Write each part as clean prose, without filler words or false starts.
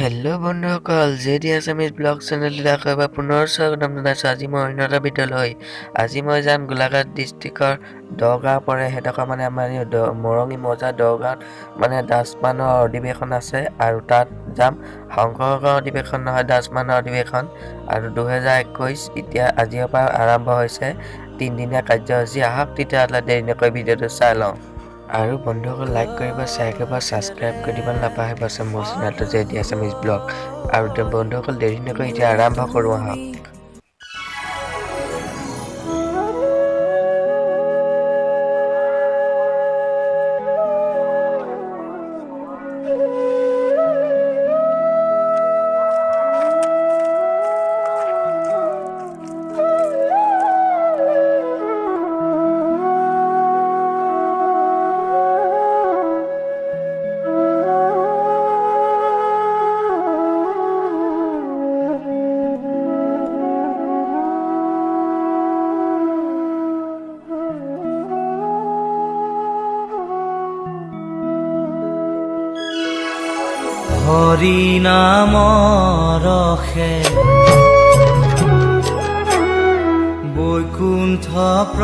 Hello' বন্ধুসকল, J D Assamese blog চেনেলটোত আকৌ এবাৰ পুনৰ স্বাগতম জনাইছোঁ। আজি মই অন্য এটা ভিডিঅ' লৈ, আজি মই যাম গোলাঘাট ডিষ্ট্ৰিক্টৰ দগাঁও পৰে। সেইডোখৰ মানে আমাৰ এই মৰঙী মৌজা দগাঁৱত মানে দাসমানৰ অধিৱেশন আছে আৰু তাত যাম। শংকৰ অধিৱেশন নহয়, দাসমানৰ অধিৱেশন। আৰু 2021 এতিয়া আজিৰ পৰা আৰম্ভ হৈছে তিনিদিনীয়া কাৰ্যসূচী। আহক তেতিয়াহ'লে, দেৰি নকৰি ভিডিঅ'টো চাই লওঁ। আৰু বন্ধুসকল, লাইক কৰিব, শ্বেয়াৰ কৰিব, ছাবস্ক্ৰাইব কৰি দিব নাপাহৰিব আছে মোৰ চেনেলটো জে ডি আছামিজ ব্লগ। আৰু বন্ধুসকল, দেৰি নকৰি এতিয়া আৰম্ভ কৰোঁ আহক। হৰি নাম ৰসে বৈকুণ্ঠ প্ৰ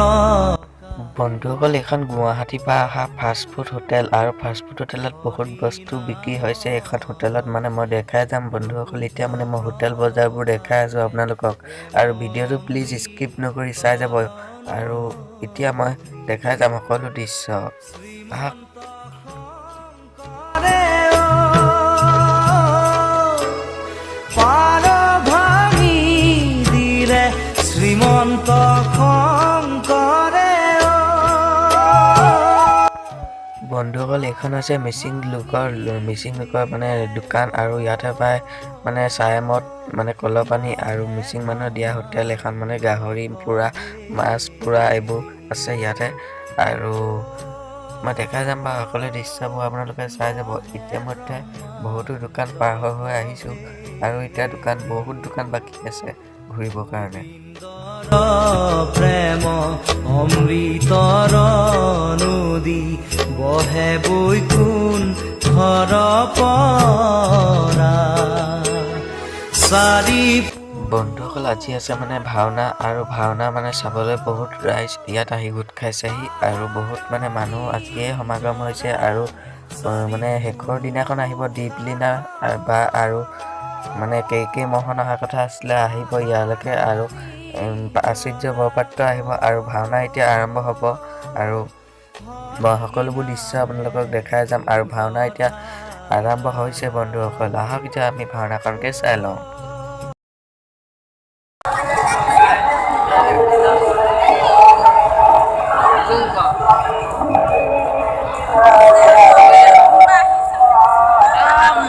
বন্ধুসকল, এইখন গুৱাহাটীৰ পৰা অহা ফাষ্টফুড হোটেল আৰু ফাষ্টফুড হোটেলত বহুত বস্তু বিক্ৰী হৈছে এইখন হোটেলত। মানে মই দেখাই যাম বন্ধুসকল। এতিয়া মানে মই হোটেল বজাৰবোৰ দেখাই আছোঁ আপোনালোকক আৰু ভিডিঅ'টো প্লিজ স্কিপ নকৰি চাই যাব। আৰু এতিয়া মই দেখাই যাম সকলো দৃশ্য। আহক। পাৰ ভাঙি দিলে শ্ৰীমন্ত শংকৰে। বন্ধুসকল, এইখন হৈছে মিচিং লোকৰ মানে দোকান আৰু ইয়াতে পায় মানে চাইমদ, মানে কলপানী আৰু মিচিং মানুহ দিয়া হোটেল এখন। মানে গাহৰি পোৰা, মাছ পোৰা এইবোৰ আছে ইয়াতে। আৰু মই দেখাই যাম বাৰু সকলো দৃশ্যবোৰ, আপোনালোকে চাই যাব। ইতিমধ্যে বহুতো দোকান পাৰ হৈ হৈ আহিছোঁ আৰু এতিয়া দোকান বহুত দোকান বাকী আছে ঘূৰিবৰ কাৰণে। প্ৰেম অমৃতৰ নদী বহে বৈকুণ্ঠৰ পৰা চাৰি বন্ধুসকল, আজি আছে মানে ভাওনা আৰু ভাওনা মানে চাবলৈ বহুত ৰাইজ ইয়াত আহি গোট খাইছেহি আৰু বহুত মানে মানুহ আজিয়ে সমাগম হৈছে। আৰু মানে শেষৰ দিনাখন আহিব দীপলিনা বা আৰু মানে কে কে মহন অহা কথা আছিলে, আহিব ইয়ালৈকে। আৰু আচুৰ্য বৰপাত্ৰ আহিব আৰু ভাওনা এতিয়া আৰম্ভ হ'ব আৰু মই সকলোবোৰ দৃশ্য আপোনালোকক দেখাই যাম। আৰু ভাওনা এতিয়া আৰম্ভ হৈছে। বন্ধুসকল, আহক, এতিয়া আমি ভাওনাখনকে চাই লওঁ।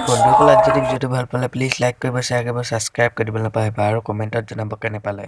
বন্ধুসকল, আজি যদি ভিডিঅ'টো ভাল পালে প্লিজ লাইক কৰিব, শ্বেয়াৰ কৰিব, ছাবস্ক্ৰাইব কৰি দিব নাপাহৰিব আৰু কমেণ্টত জনাব কেনে পালে।